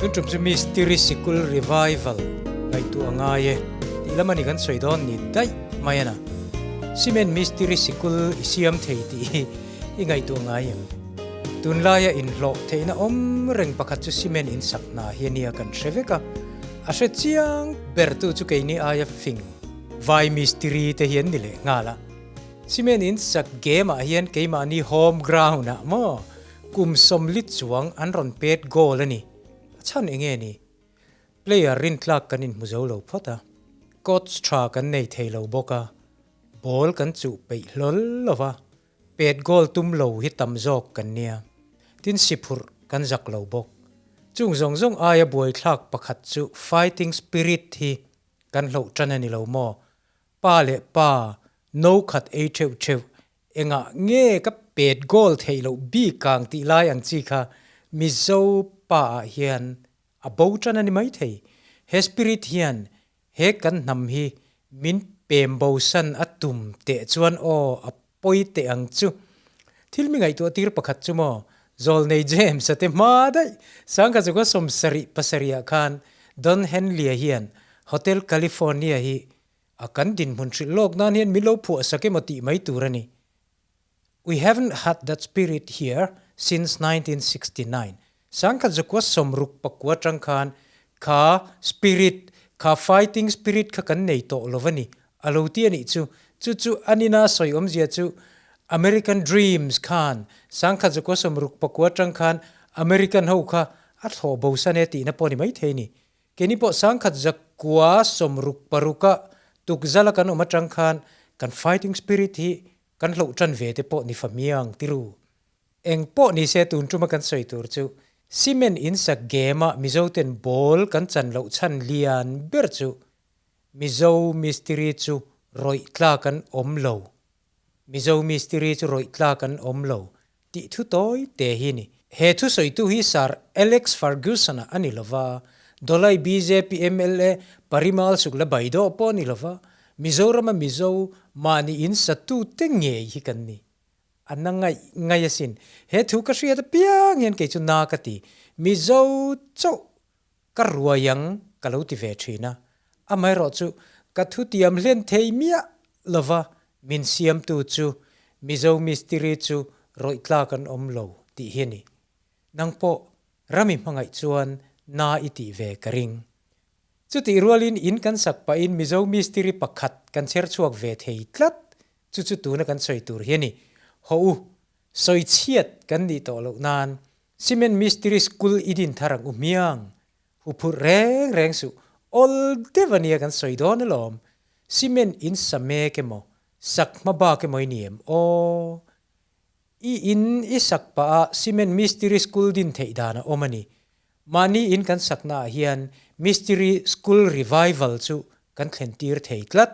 Tun tum chu Mistiri Sikul Revival ngaihtuah a ngai e tih lam a ni kan sawi dawn ni daih mai a na. Cement Mistiri Sikul i siam thei tih hi i ngaihtuah ngai em? Tunlaia inhlawh theihna awm reng pakhat chu cement in sak hna hi a nia kan hre vek a, a hre chiang bertu chu keini aia fing vai mistiri te hi an ni leh nghal a. Cement in sak game ah hian keimahni home ground ah maw kum sawmli chuang an rawn pet goal a ni. A chhan enge ni? Player rintlak kan inhmu zo lo phawt a, coach tha kan nei thei lo bawk a, ball kan chuh peih hlawl lo va, pet goal tum lo hi tam zawk kan nia. Tin siphurh kan zak lo bawk. Chung zawng zawng aia buaithlak pakhat chu fighting spirit hi kan hloh tan a ni lo maw? Pa leh pa no khat ei theuh theuh engah nge ka pet goal theih loh bik kang tih lai ang chi kha Mizo pa ah hian a bo tan a ni maithei. He spirit hian he kan hnam hi min pem bo san a tum teh chuan aw a pawi teh ang chu. Thil mi ngaihtuah tir pakhat chu maw Zawlnei James a te hma daih Sangkhat Zuka 77 ah khan Don Henley-a hian Hotel California hi A kan dinhmun hrilh lawk nan hian min lo phuah sak emaw tih mai tur a ni. We haven't had that spirit here since 1969. Sangkhat zakua 69 atang khan kha spirit, kha fighting spirit kha kan nei tawh lo va ni. A lo ti a nih chu. Chu chu an ina sawi awmzia chu American dreams khan 1969 atang khan American ho kha a thlawh bo san e tihna pawh a ni maithei a ni. Keini pawh 1966 a tukzala kan awm atang khan kan fighting spirit hi kan hloh tan ve te pawh ni fa miang tiru. Eng pawh ni se tun tuma kan sawi tur chu cement in sak game a Mizo ten ball kan chan loh chhan lian ber chu Mizo mistiri chu rawih tlak an awm lo. Mizo mistiri chu rawih tlak an awm lo Tih thu tawi te hi ni. He thusawitu hi Sir Alex Ferguson-a a ni lova, Dolai bjp mla Parimal Sukla Baidaw pawh a ni lova, Mizorama Mizo mahni in satute ngei hi kan ni. A na ngaih ngaih asin. He thu ka hriat apiang hian kei chu na ka ti. Mizo chauh ka ruai ang ka lo ti ve thin a. Amaherawh chu ka thutiam hlen thei miah lova min siamtu chu Mizo mistiri chu rawih tlak an awm lo tih hi a ni. Nang pawh rami hmangaih chuan na i tih ve ka ring. Chutih rualin in kan sak pahin Mizo mistiri pakhat kan chher chhuak ve thei tlat chu chu tuna kan sawi tur hi a ni. Haw u, sawi chhiat kan nih tawh loh nan Cement mistiri school i din thar ang u hmiang. Huphurh reng reng suh, awl deuh a nia kan sawi dawn alawm. Cement in sa mek emaw, sak hma bak emaw i ni em? Aw. I in i sak pah a cement mistiri school din theih dan a awm a ni. Mahni in kan sakna ah hian mistiri school revival chu kan thlen tir thei tlat.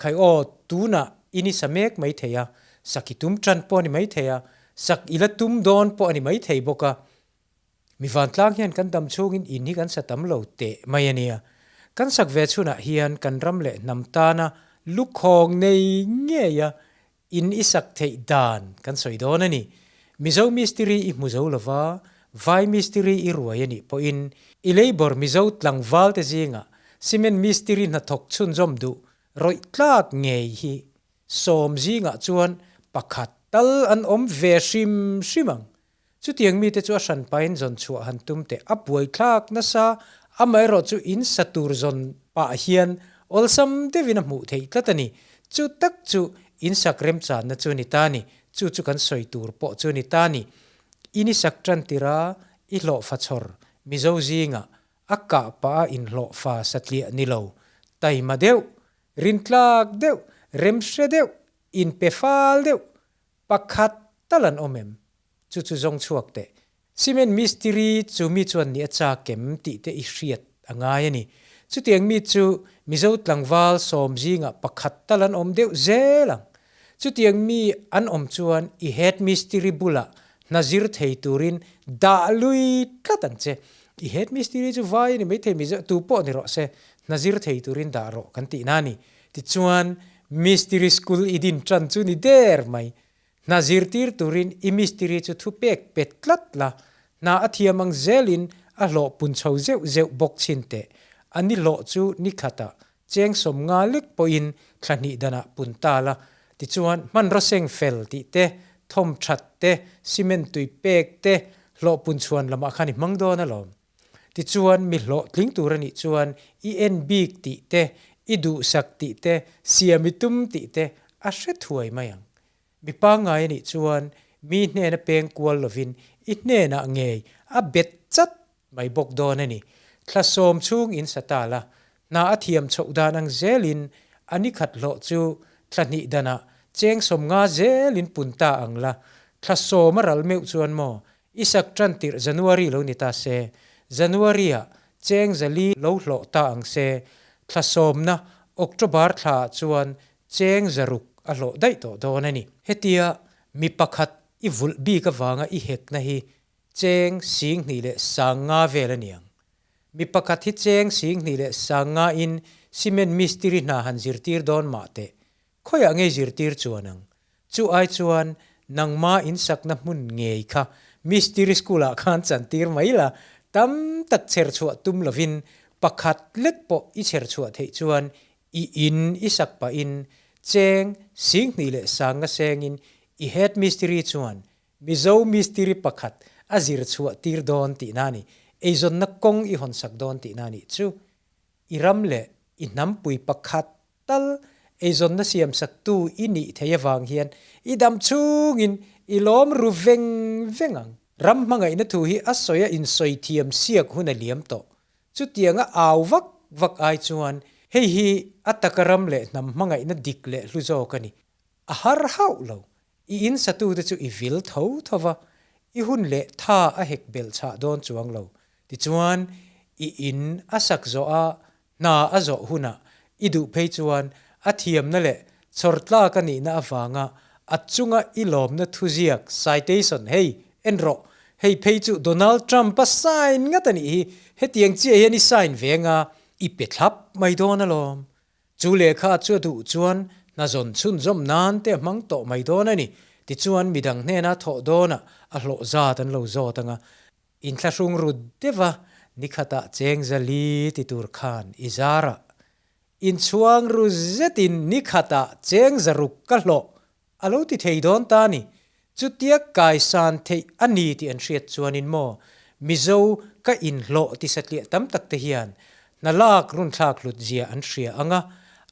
Khai aw, tunah in i sa mek mai thei a, sak i tum tan pawh a ni mai thei a, sak i la tum dawn pawh a ni mai thei bawk a. Mi vantlang hian kan dam chhungin in hi kan sa tam lo teh mai a nia. Kan sak ve chhunah hian kan ram leh hnam tana lukhawng nei ngeia in i sak theih dan kan sawi dawn a ni. Mizo mistiri i hmu zo lova, vai mistiri i ruai a nih pawhin i labour Mizo tlangval te zingah cement mistiri hnathawk chhunzawm duh rawih tlak ngei hi sawm zingah chuan pakhat tal an awm ve hrim hrim ang. Chutiang mite chu a hran pahin zawn chhuah han tum teh a buaithlak nasa, amaherawhchu in sa tur zawn pah hian awlsam deuhin a hmuh theih tlat a ni. Chu tak chu in sak remchanna chu a ni ta a ni, chu chu kan sawi tur pawh chu a ni ta a ni. In i sak tan tirha i hlawhfa chhawr Mizo zingah a kah pah a inhlawhfa satliah ni lo, taima deuh, rintlak deuh, remhre deuh, inpe fal deuh, Pakhat tal an awm em? Chu chu zawng chhuak teh. Cement mistiri chu mi chuan ni a chak em tih te i hriat a ngai a ni. Chutiang mi chu Mizo tlangval sawm zingah pakhat tal an awm deuh zel ang. Chutiang mi an awm chuan i head mistiri bulah hna zir thei turin dah lui tlat ang che. I head mistiri chu vai a ni maithei Mizo tu pawh ni rawh se hna zir thei turin dah rawh kan tihna a ni. Tichuan, Mystery School i din tan chu ni der mai. Hna zirtir turin i mystery chu thupek pe tlat la, hna a thiam ang zelin a hlawh pun chho zeuh zeuh bawk chhin teh. A ni hlawh chu ni khatah cheng 50 lek pawhin thla hnih danah pun ta la. Tichuan, hmanraw seng fel tih te, thawm that te, cement tui pek te, hlawh pun chhuan lamah khan i hmang dawn alawm. Tichuan, mi hlawhtling tur a nih chuan i en bik tih te, i duhsak tih te, siam i tum tih te a hre thuai mai ang. Mi pangngai a nih chuan mi hnena peng kual lovin i hnenah ngei a bet chat mai bawk dawn a ni. Thla sawm chhung in sa ta la, hna a thiam chhoh dan ang zelin a ni khat hlawh chu thla hnih danah cheng 50 zelin pun ta ang la, thla sawm a ral meuh chuan maw i sak tan tirh January lo ni ta se, January ah cheng 400 lo hlawh ta ang se, thla sawmna October thla ah chuan cheng 600 a hlawh daih tawh dawn a ni. Hetia mi pakhat i vulh bik avanga i hekna hi cheng 25,000 vel a niang. Mi pakhat hi cheng 25,000 in cement mistiri hna han zirtir dawn mah teh, khawiah ngei zirtir chuan ang? Chu ai chuan nangma insakna hmun ngei kha mistiri school ah khan chantir mai la, tam tak chher chhuah tum lovin pakhat lek pawh i chher chhuah theih chuan I in i sak pahin cheng 25,000 sengin i head mistiri chuan Mizo mistiri pakhat a zir chhuah tir dawn tihna a ni. Eizawnna kawng i hawn sak dawn tihna a nih chu. I ram leh i hnampui pakhat tal eizawnna siam saktu i nih thei avang hian i dam chhungin i lawm ru veng veng ang. Ram hmangaihna thu hi a sawi a insawi thiam siak hun a liam tawh. Chutianga au vak vak ai chuan hei hi a taka ram leh hnam hmangaihna dik leh hlu zawk a ni. A har hauh lo. I in satute chu i vil tho tho va, i hun leh tha a hek belh chhah dawn chuang lo. Tichuan, i in a sak zawh a, hna a zawh hunah i duh phei chuan a thiamna leh chhawrtlak a nihna avanga a chunga i lawmna thuziak citation hei en rawh, hei phei chu Donald Trump a sign ngat a nih hi, hetiang chiah hian i sign ve anga i pe thlap mai dawn alawm. Chu lehkha chu a duh chuan hna zawn chhunzawm nan te a hmang tawh mai dawn a ni. Tichuan midang hnena thawh dawnah a hlawh zat an lo zawt anga Inthlahrung ru deuha nikhatah cheng 400 ti tur khan i zarah inchhuang ru zetin nikhatah cheng 600 ka hlawh a lo ti thei dawn ta ni. Chutia kaisan theih a ni tih an hriat chuanin maw Mizo ka inhlawh ti satliah tam tak te hian hna lak runthlak hlut zia an hria anga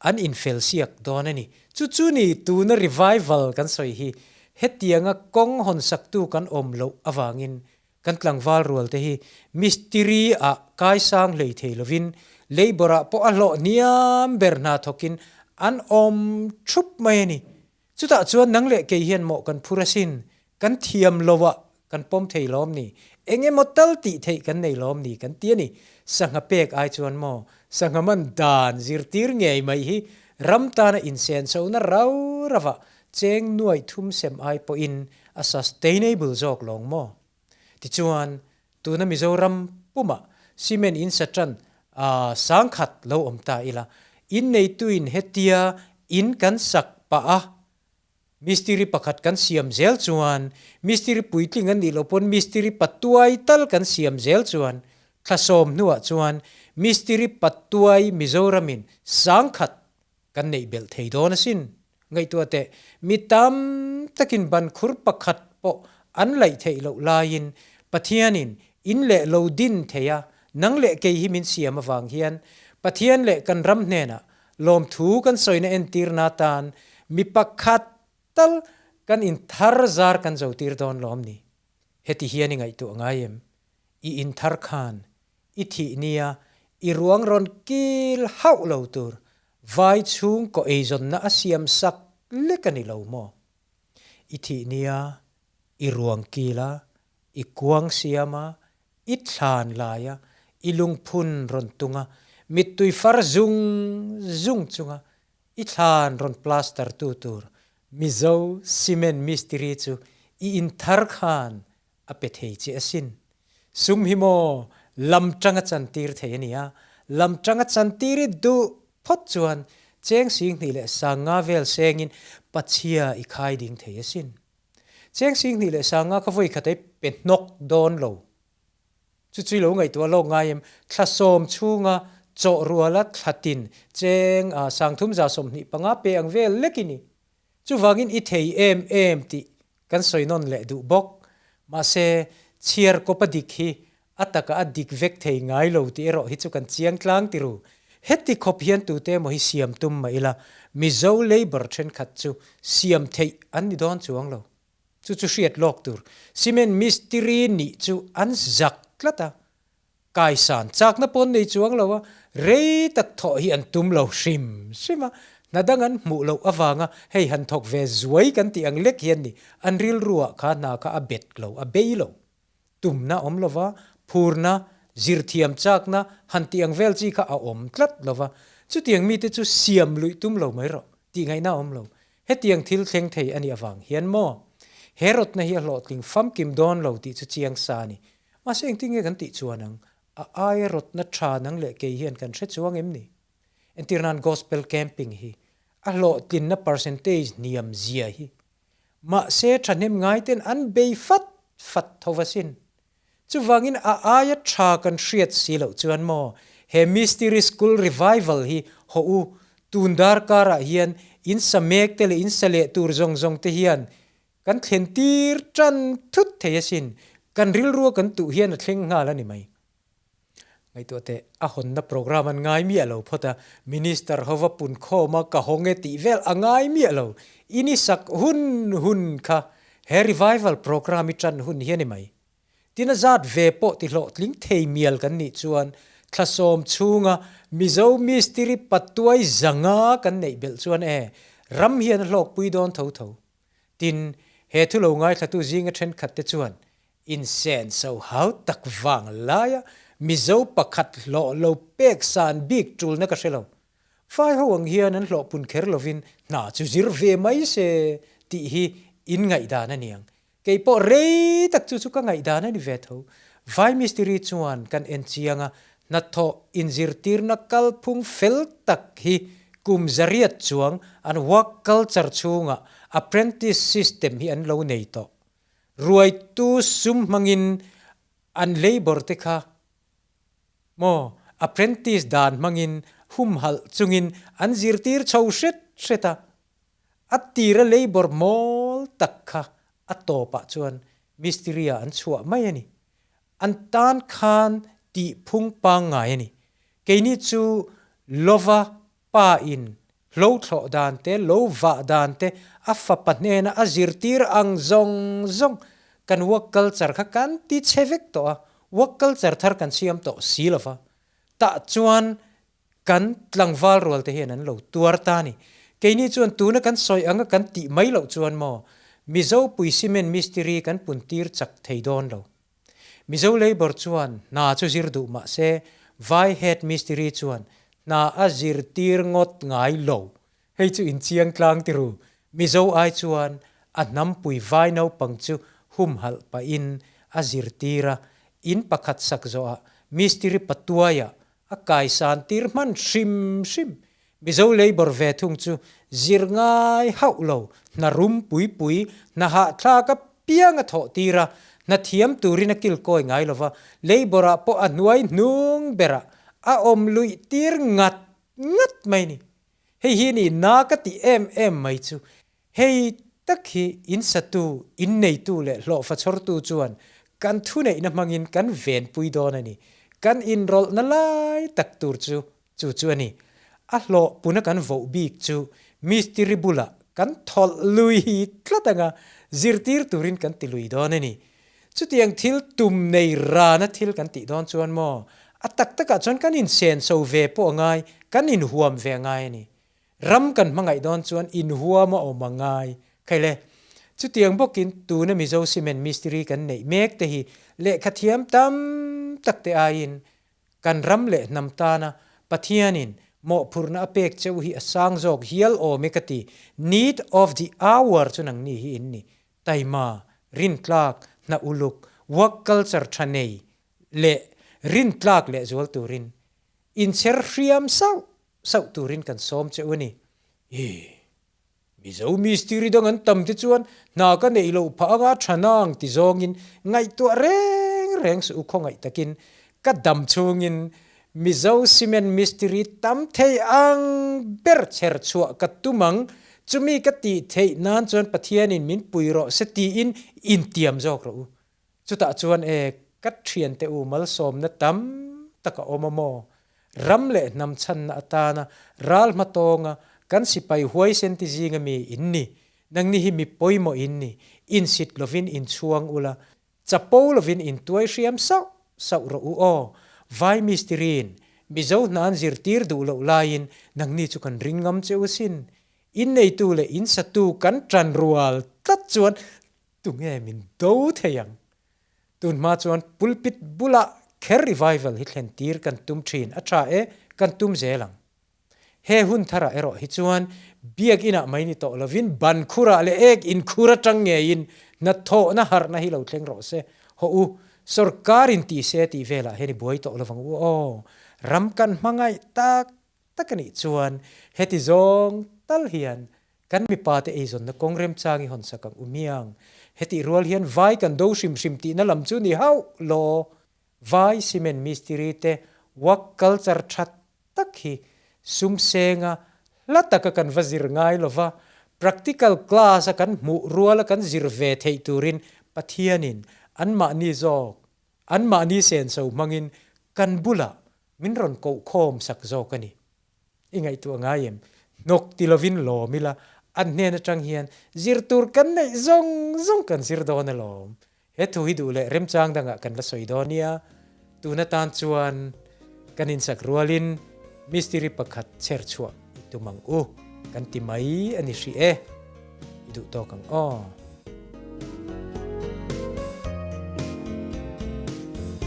an infel siak dawn a ni. Chu chu ni tuna revival kan sawi hi hetianga kawng hawnsaktu kan awm loh avangin kan tlangval rual te hi mistiri ah kaisang hlei thei lovin labour ah pawh a hlawh hniam ber hna thawkin an awm thup mai a ni. Chutah chuan nang leh kei hian mawh kan phur asin, kan thiam lo ah kan pawm thei lawm ni, eng emaw tal tih theih kan nei lawm ni kan ti a ni. Sangha pek ai chuan maw sangha man dan zirtir ngei mai hi ram tana insenchona rau rauah cheng nuaih thum sem ai pawhin a sustainable zawk lawng maw? Tichuan, tuna Mizoram pumah cement in sa tan 10,000 lo awm ta ila, inneituin hetia in kan sak pah a, mistiri pakhat kan siam zel chuan, mistiri puitling an nih loh pawn mistiri patuai tal kan siam zel chuan, thla sawm hnuah chuan mistiri patuai Mizoramin 10,000 kan neih belh thei dawn asin. Ngaihtuah teh, mi tam takin ban khur pakhat pawh an laih theih loh laiin Pathianin in leh lo din thei a, nang leh kei hi min siam avang hian Pathian leh kan ram hnenah lawmthu kan sawina entirna atan mi pakhat tal kan inthar zar kan zo tir dawn lawm ni? Heti hian i ngaihtuah ngai em? I inthar khan i thih nia i ruang rawn kil hauh lo tur vai chhung kaw eizawnna a siam sak lek a ni lo maw? I thih nia i ruang kil a, i kuang siam a, i thlan lai a, i lungphun rawn tung a, mittui far zung zung chunga i thlan rawn plaster tu tur Mizo cement mistiri chu i inthar khan a pe thei che asin. Sum hi maw lam tanga chantir thei a nia, lam tanga chantir i duh phawt chuan cheng 25,000 vel sengin pachhia i khai ding thei asin. Cheng 25,000 kha vawi khat ei pe hnawk dawn lo. Chu chu i lo ngaihtuah lawk ngai em? Thla sawm chhunga chawh ruala thla tin cheng a 325 pe ang vel lek i ni. Chuvangin i thei em em tih kan sawi nawn leh duh bawk. Mahse, chhiar kawpa dik hi a taka a dik vek thei ngai lo tih erawh hi chu kan chiang tlang ti ru. Heti khawp hian tute emaw hi siam tum mah ila, Mizo labour thenkhat chu siam theih an ni dawn chuang lo. Chu chu hriat lawk tur. Cement mistiri nih chu an zak tlat a, Kaisan chakna pawn nei chuang lo a, rei tak thawh hi an tum lo hrim hrim a, hna dang an hmuh loh avanga hei han thawk ve zuai kan tih ang lek hian ni, an rilruah kha hna kha a bet lo, a bei lo. Tumna awm lo va, phurna, zirthiam chakna han tih ang vel chi kha a awm tlat lo va, chutiang mite chu siam luih tum lo mai rawh tih ngaihna a awm lo. Hetiang thil thleng thei a nih avang hian maw he rawtna hi a hlawhtling famkim dawn lo tih chu chiang sa a ni. Mahse engtin nge kan tih chuan ang? A aia rawtna tha nang leh kei hian kan hre chuang em ni? Entir nan Gospel Camping hi a hlawhtlinna percentage hniam zia hi. Mahse thahnem ngai ten an bei fat fat tho va sin. Chuvangin a aia tha kan hriat si loh chuan maw he Mystery School Revival hi haw u, tun darkarah hian in sa mek te leh in sa leh tur zawng zawng te hian Kan thlen tir tan thut thei asin, kan rilrua kan tuh hian a thleng nghal a ni mai. Ngaihtuah teh, a hawnna programme an ngai miah lo phawt a, Minister hova punkhawma ka hawng e tih vel a ngai miah lo, in i sak hun hun kha he revival programme i tan hun hi a ni mai. Tin a zat ve pawh ti hlawhtling thei mial kan nih chuan thlasawm chhunga Mizo mistiri patuai zanga kan neih belh chuan e, ram hian a hlawkpui dawn tho tho. Tin, he thu lo ngaithlatu zinga thenkhatte chuan insenso hau tak vang laia Mizo pakhat hlawh lo pek san bik tulna ka hre lo. Vai ho ang hian an hlawh pun kher lovin hna chu zir ve mai se tih hi in ngaihdan a niang. Kei pawh rei tak chu chu ka ngaihdan a ni ve tho. Vai mistiri chuan kan en chiang a, hnathawh inzirtirna kalphung fel tak hi kum zariat chuang an work culture chhungah apprentice system hi an lo nei tawh. Ruaitu sum hmangin an labour te kha maw apprentice dan hmangin humhalh chungin an zirtir chho hret hret a. A tira labour mawl tak kha a tawpah chuan mistiri-ah an chhuah mai a ni. An tan khan tih phung pangngai a ni. Keini chu lova pa in hlo thlawh dan te, lo vah dan te a fapa hnena a zirtir ang zawng zawng kan work culture kha kan ti chhe vek tawh a, work culture thar kan siam tawh si lova. Tah chuan Kan tlangval rual te hian an lo tuar ta a ni. Keini chuan tuna kan sawi anga kan tih mai loh chuan maw Mizo pui cement mistiri kan pun tir chak thei dawn lo. Mizo labour chuan hna chu zir duh mah se vai head mistiri chuan hna a zir tir ngawt ngai lo. Hei chu inchiang tlang ti ru. Mizo ai chuan a hnampui vai naupang chu humhalh pahin a zirtir a, in pakhat sak zawhah mistiri patuaiah A kaisan tir hman hrim hrim. Mizo labour ve thung chu zir ngai hauh lo, hna rum pui pui, hna hahthlak apiang a thawh tir a, hna thiam turin a kilkawi ngai lova, labour ah pawh a hnuai hnung berah a awm luih tir ngat ngat mai ni. Hei hi ni na ka tih em em mai chu. Hei tak hi in satu, in neitu leh hlawhfa chhawrtu chuan kan thuneihna hmangin kan venpui dawn a ni. Kan inrawlhna lai tak tur chu chu chu a ni. A hlawh puna kan voh bik chu mistiri bulah kan thawlh lui tlat anga zirtir turin kan ti lui dawn a ni. Chutiang thil tum nei rana thil kan tih dawn chuan maw a tak takah chuan kan insenso ve pawh a ngai, kan inhuam ve a ngai a ni. Ram kan hmangaih dawn chuan inhuam a awm a ngai. Khaile, chutiang bawkin tuna Mizo Cement Mistiri kan neih mek te hi lehkha thiam tam tak te aiin kan ram leh hnam tana Pathianin mawhphurhna a pek cheu hi a sang zawk hial awm e ka ti. Need of the hour chu nangni hi in ni. Taima, rintlak, hna uluk, work culture tha nei leh rintlak lehzual turin inchher hriam sauh sauh turin kan sawm che u a ni. Hi! Mizo mistiri dang an tam te chuan hna ka neih loh phah anga tha nang ti zawngin ngaihtuah reng reng suh u khawngaih takin ka dam chhungin Mizo cement mistiri tam thei ang ber chher chhuah ka tum ang, chumi ka tih theih nan chuan Pathianin min pui rawh se tiin intiam zawk rawh u. Chutah chuan e, ka thiante u malsawmna tam tak a awm a maw? Ram leh hnam chhanna atana ral hmatawnga kan sipai huaisen ti zinga mi in ni. Nangni hi mi pawimawh in ni, insit lovin inchhuang ula, chapo lovin intuai hriam sauh sauh rawh u aw. Vai mistiriin Mizo hna an zirtir duh loh laiin nangni chu kan ring ngam che u sin. Inneitu leh insatu kan tan rual tlat chuan Tunge min do thei ang? Tun hma chuan pulpit bulah kher revival hi thlen tir kan tum thin a tha e, kan tum zel ang. He hun tharah erawh hi chuan biak inah mai ni tawh lovin ban khurah leh ek in khur atang ngeiin hnathawhna harhna hi lo thleng rawh se. Hawh u, sorkar in ti se tih velah hian i buai tawh lovang u aw. Ram kan hmangaih tak tak a nih chuan heti zawng tal hian kan mipa te eizawnna kawng remchang i hawn sak ang u miang. Hetih rual hian vai kan do hrim hrim tihna lam chu ni hauh law. Vai cement mistiri te work culture tha tak hi sum senga hla taka kan va zir ngai lova, practical class a kan hmuh ruala kan zir ve theih turin Pathianin anmahni zawk, anmahni senso hmangin kan bulah Min rawn koh khawm sak zawk a ni. I ngaihtuah ngai em? Hnawk ti lovin lawm ila, an hnen atang hian zir tur kan neih zawng zawng kan zir dawn alawm. He thu hi duh leh remchang dangah kan la sawi dawn nia. Tun atan chuan kan insak rualin mistiri pakhat chher chhuah i tum ang u kan ti mai a ni hrih e. I duh tawk ang aw.